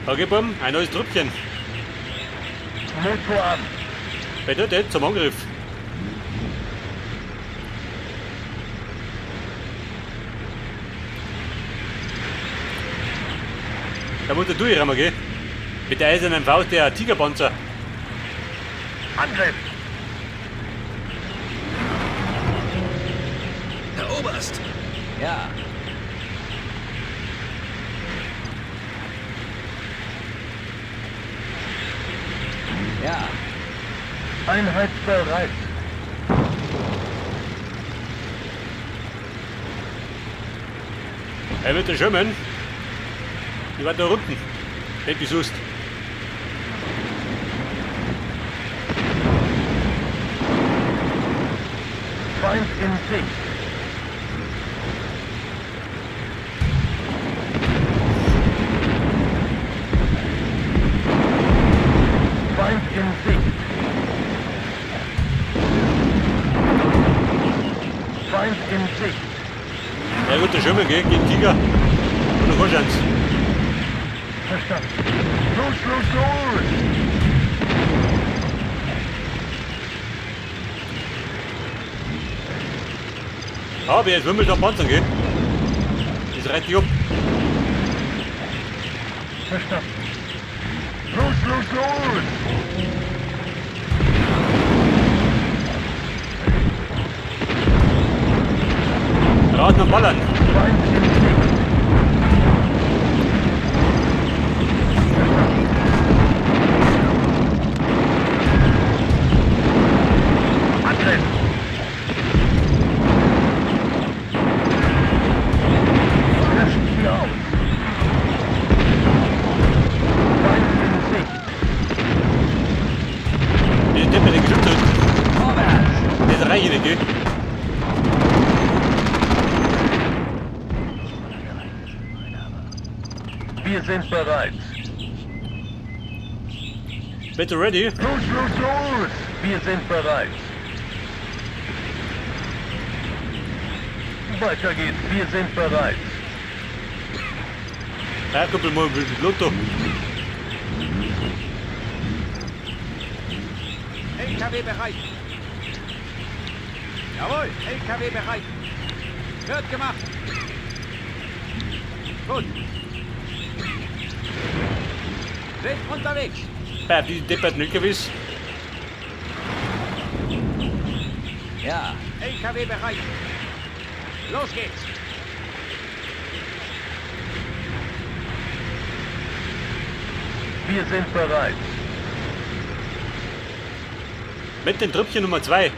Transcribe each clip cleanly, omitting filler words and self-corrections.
Okay, Buben, ein neues Trüppchen. Motor an. Bitte, zum Angriff. Da muss der durchrammen, gell? Mit der eisernen Faust der Tigerpanzer. Angriff. Herr Oberst! Ja. Ja. Einheit bereit. Er wird der Schirmen. Die war da unten. Wenn du suchst. Feind in Sicht. Feind in Sicht. Feind in Sicht. Ja gut, der Schirmen, gell? Gegen Tiger. Und noch Chance. Verstanden. Los, los, los! Aber jetzt wimmelt am Panzer, gell? Das reiht dich ab. Verstanden. Los, los, los! Raten und Ballern. Feind in Sicht. Verstanden. Angriff! Löschen Sie aus! Feind in Sicht! Die Deppe, den Geschütz hinten. Vorwärts! Der ist rein, gell? Wir sind bereit. Bitte ready? Los, los, los! Wir sind bereit. Weiter geht's. Wir sind bereit. Ja, Kumpel, mal ein bisschen Blut da. LKW bereit. Jawohl, LKW bereit. Wird gemacht. Gut. Sind unterwegs. Ja, die depperten LKWs. Ja. LKW bereit. Los geht's. Wir sind bereit. Mit dem Trüppchen Nummer 2.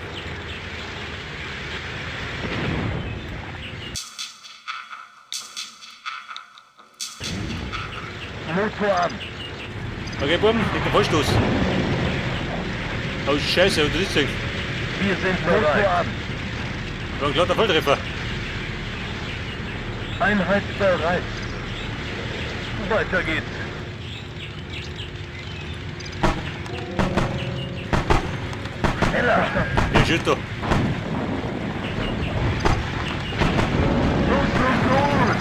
Motor an. Okay, Buben, leg den Vollstoß. Oh Scheiße, was ist das denn? Wir sind bereit. Motor an. War ein glatter Volltreffer. Einheit bereit. Weiter geht's. Schneller. Hier, schießt da. Los, los, los!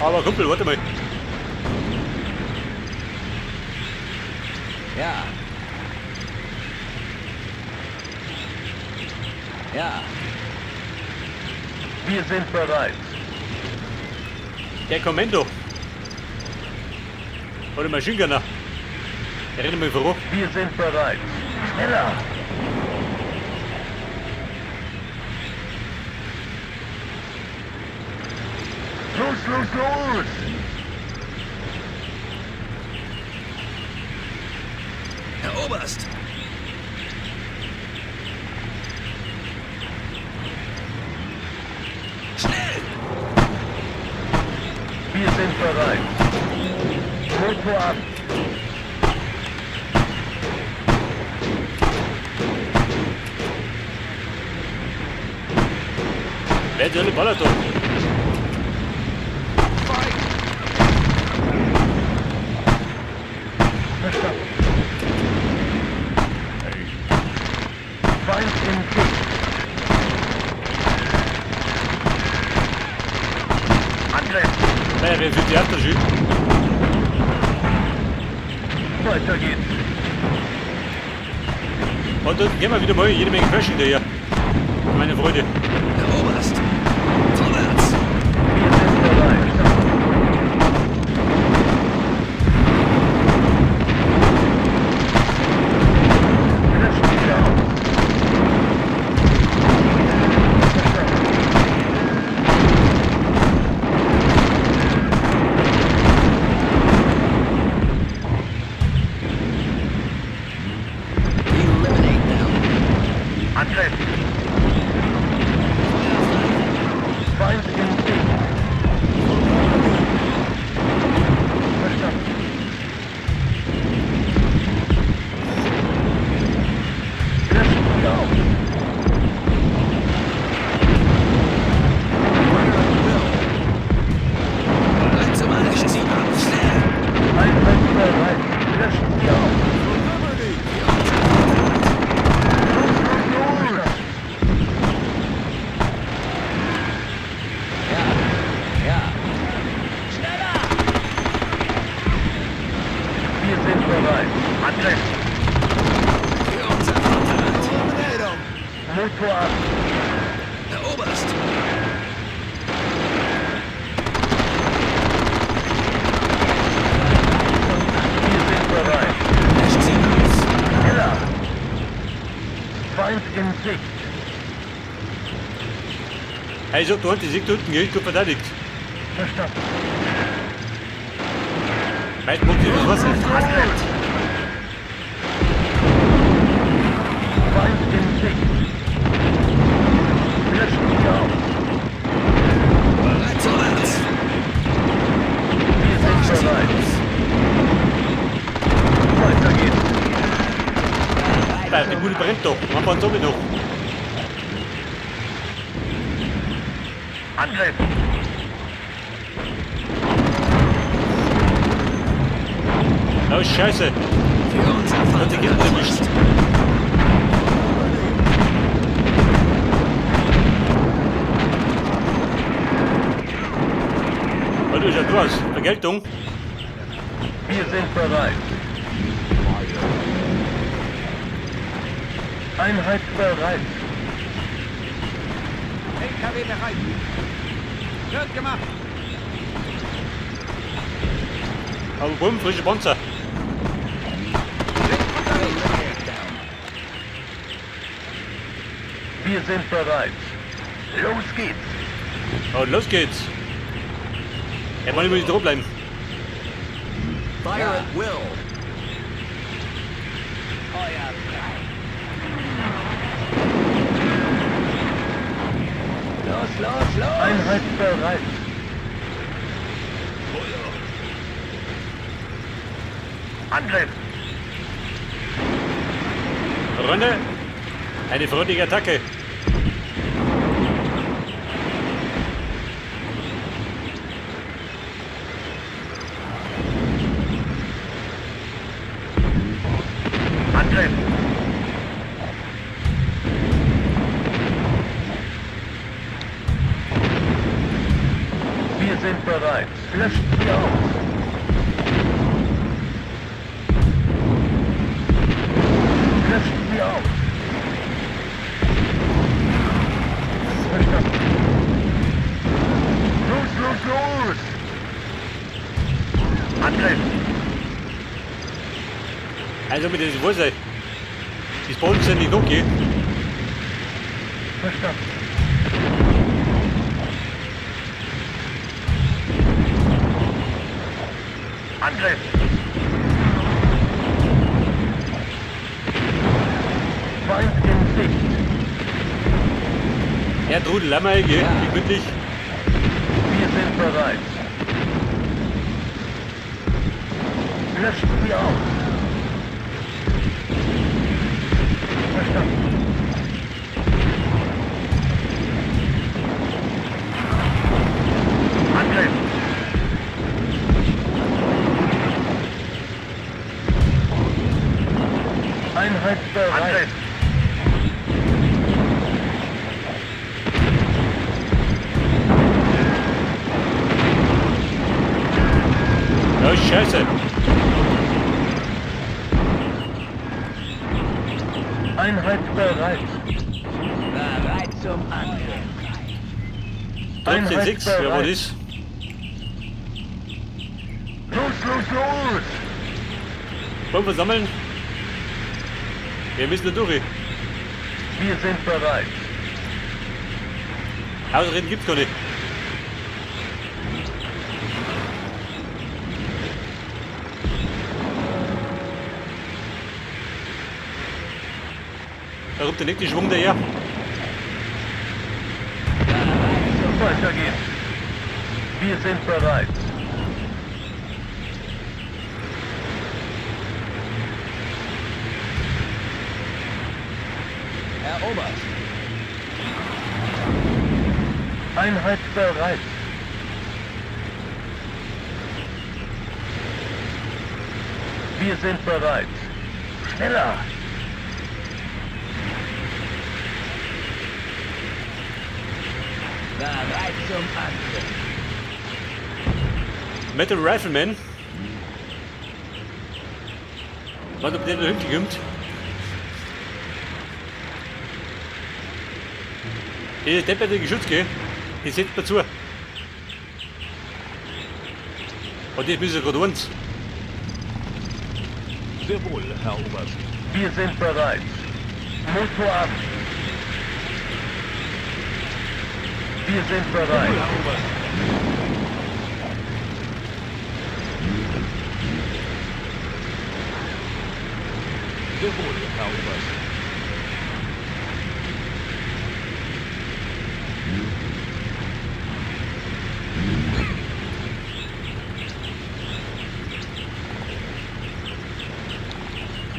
Aber Kumpel, warte mal. Ja. Ja. Wir sind bereit. Der Kommando. Oder Maschinengunner. Der rennt mal voran. Wir sind bereit. Schneller! Los, los, los! Herr Oberst! Schnell! Wir sind bereit. Motor an. Wer die alle ballert da? Verstanden. Feind in Sicht. Angriff! Naja, wer führt die After schön? Weiter geht's. Und dann gehen wir wieder mal jede Menge Flash hinterher. Meine Freunde. Herr Oberst! Vorwärts! Wir sind bereit. Löscht sie aus. Verstanden. Eliminate them. Angriff. Feuer frei. Feind in Sicht. Verstanden. Löscht sie aus. Fire at will! Bereit zum Angriff! Sie ab! Schnell! Einheit bereit. Löscht sie aus. Los, los, los! Ja. Ja. Schneller! Wir sind bereit. Angriff. Für unser Vaterland! Motor an. Herr Oberst! Wir sind bereit. Löscht sie aus! Schneller. Feind in Sicht. Also, da unten, siegt unten, gell? Gut verteidigt. Verstanden. Mein Punkt ist was? Angriff. Feind in Sicht. Löscht sie aus. Bereit zum Angriff! Wir sind Löscht sie bereit. aus! Weiter geht's. Die Bude brennt doch. Machen wir uns noch. Angriff. Oh, Scheiße. Für unser Hat die Vaterland! Gegner erwischt. Oh, du schaut aus. Vergeltung. Wir sind bereit. Einheit bereit. LKW bereit. Wird gemacht. Aber bumm, frische Panzer. Sind unterwegs. Eliminate them. Wir sind bereit. Los geht's. Und los geht's. Ja, man, ich muss drauf bleiben. Fire Ja. at will! Feuer frei. Los, los, los! Einheit bereit. Angriff. Freunde, eine freundliche Attacke. Angriff. Wir sind bereit. Löscht sie aus. Löscht sie aus. Verstanden. Los, los, los! Angriff! Also mit dieser Wurzel. Die spawnen sind nicht okay. Verstanden. Angriff! Feind in Sicht. Ja, Trudel, lass mal, gell? Ja. Gemütlich. Wir sind bereit. Löscht sie aus. Verstanden. Angriff! Einheit bereit. Angriff! Oh, Scheiße. Einheit bereit. Bereit zum Angriff. 13,6, wer war das? Los, los, los! Wollen wir sammeln? Wir müssen da durch. Wir sind bereit. Ausreden gibt's gar nicht. Da kommt der nächste Schwung daher. Weiter geht's. Wir sind bereit. Herr Oberst. Einheit bereit. Wir sind bereit. Schneller! Bereit zum Angriff. Metal Rifleman. Warte, ob der da hinten kommt. Diese depperte Geschütz, gell? Die setzt mir zu. Und das müssen sie gerade uns. Sehr wohl, Herr Oberst. Wir sind bereit. Motor ab. Wir sind bereit. Herr Oberst. Sehr wohl, Herr Oberst.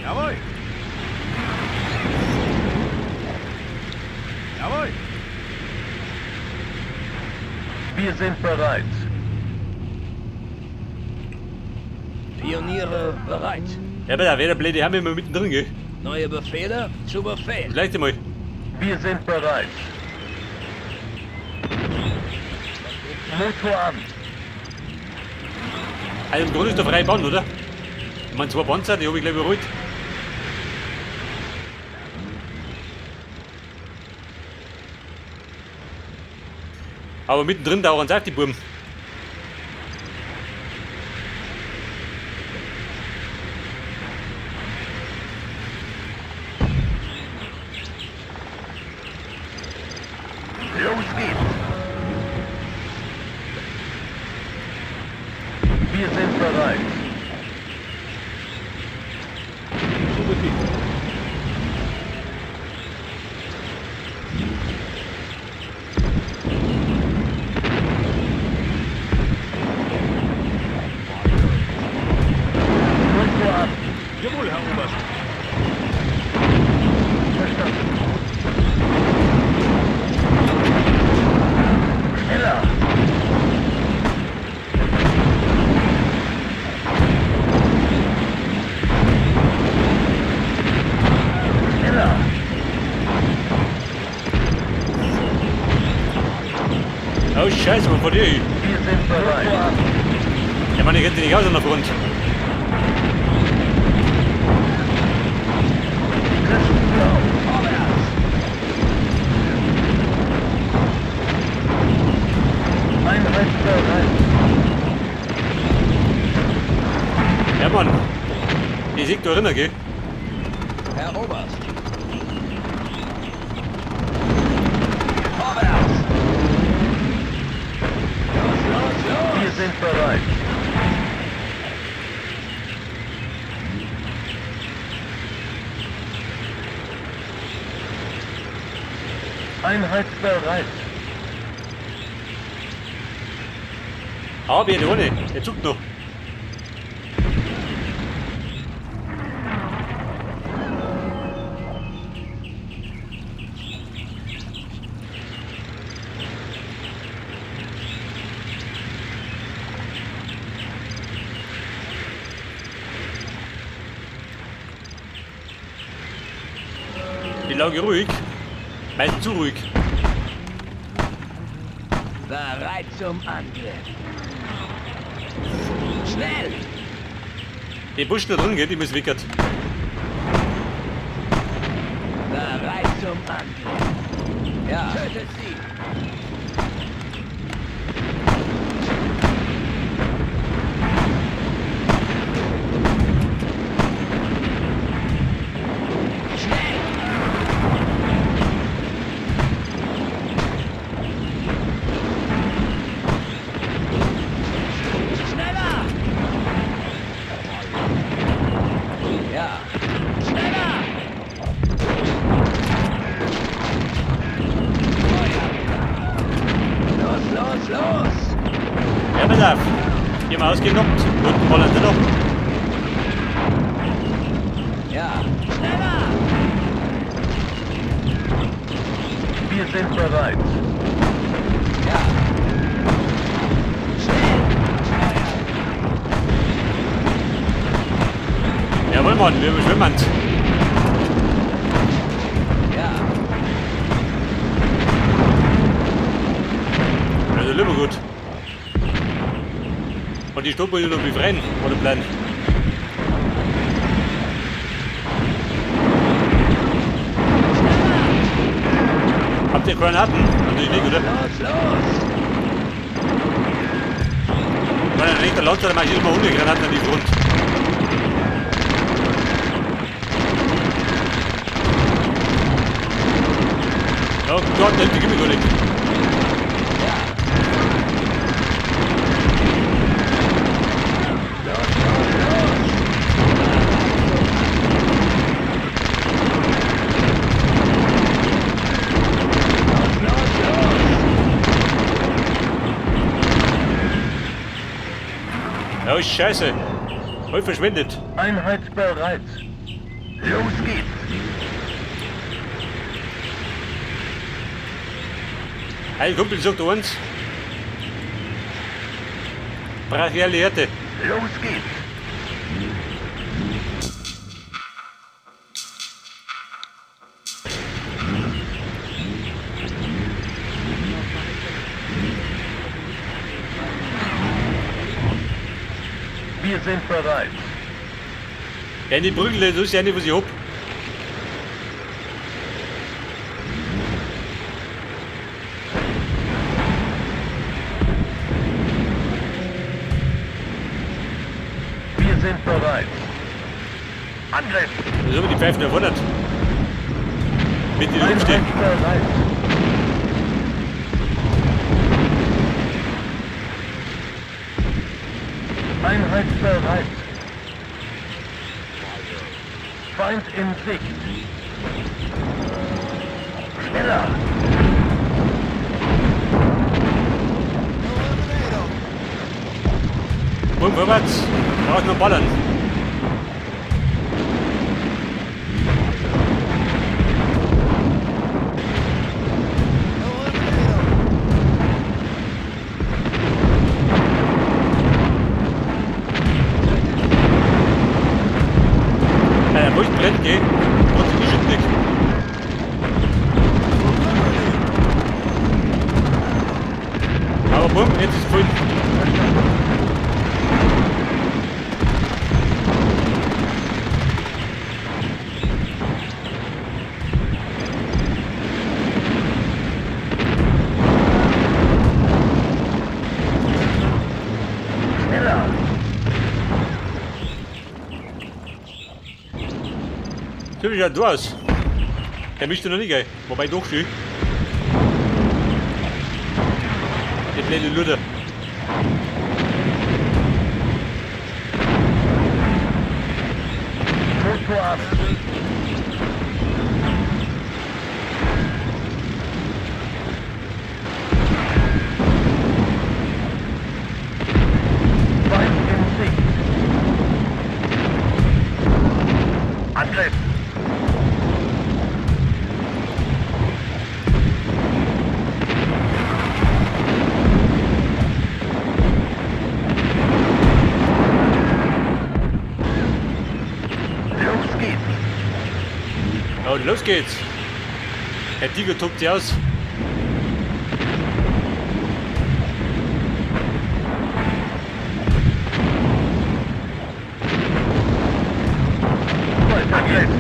Jawohl. Jawohl. Wir sind bereit. Pioniere bereit. Ja, aber da wäre der blöde Herr immer mittendrin, gell? Neue Befehle zu Befehl. Vielleicht einmal. Wir sind bereit. Motor an. Also im Grunde ist der freie Bahn, oder? Ich meine, zwei Panzer, die habe ich gleich überholt. Aber mittendrin dauern sie auf, die Buben. Los geht's. Wir sind bereit. Zu Befehl. Motor an. Jawohl, Herr Oberst. Verstanden. Schneller. Schneller. Oh Scheiße, wo fahrt ihr hin? Wir sind bereit. Ja, man, ich hätte nicht aus an der Front. Vorwärts. Einheit bereit. Ja, Mann. Die seht da drinnen, gell? Herr Oberst. Vorwärts. Los, los, los. Wir sind bereit. Einheit bereit. Aber der ohne, der zuckt noch. Die Lage ruhig. Meistens zu ruhig. Bereit zum Angriff. Schnell! Die Buschen da drin, gell, die müssen wickert. zum Angriff. Ja. Tötet sie. Schnell! Schneller! Ja. Schneller! Feuer! Los, los, los! Ja, pass auf. Die haben ausgenockt. Unten ballern sie noch. Ja. Schneller! Wir sind bereit. Ja. Schnell! Jawohl, Mann, wir überschwimmen. Ja. Also lieber gut. Und die Stuppe noch befreien, oder bleiben. Habt ihr Granaten? Natürlich nicht, oder? Los, los! Wenn ein rechter Lanzer, dann mach ich immer ohne Granaten an die Front. Oh Gott, die gib mir gar nicht. Ja. Los, los, los! Los, los, los! Oh, Scheiße. Voll verschwindet. Einheit bereit. Los geht's. Hey, Kumpel, sagt uns. Brachiale Härte. Los geht's. Wir sind bereit. Ja, in die Brücke, das ist ja nicht, was ich hab. Wir sind bereit. Angriff! Das ist aber die Pfeifen erfordert. Mit den rumstehen. Bereit. Einheit bereit. Feind in Sicht. Schneller! Und vorwärts. Braucht nur ballern. Wo ich brennt, geh. Trotzdem die Schütze nicht. Aber bumm, jetzt ist voll. Schneller! So wie schaut du aus? Der mischt noch nicht, gell? Wobei doch schön. Die blöde Luder. Motor ab! Feind in Sicht! Angriff! Los geht's! Und los geht's. Der Tiger tobt sich aus. Weiter geht's!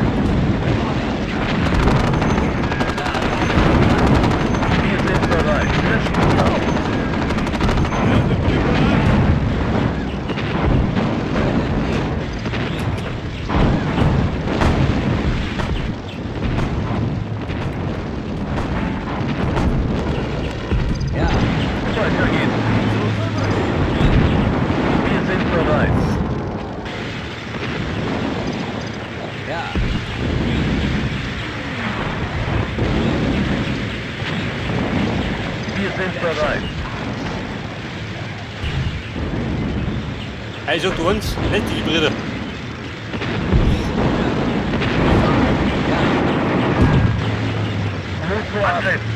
Hij is ook de ons, net die hybride. Angriff.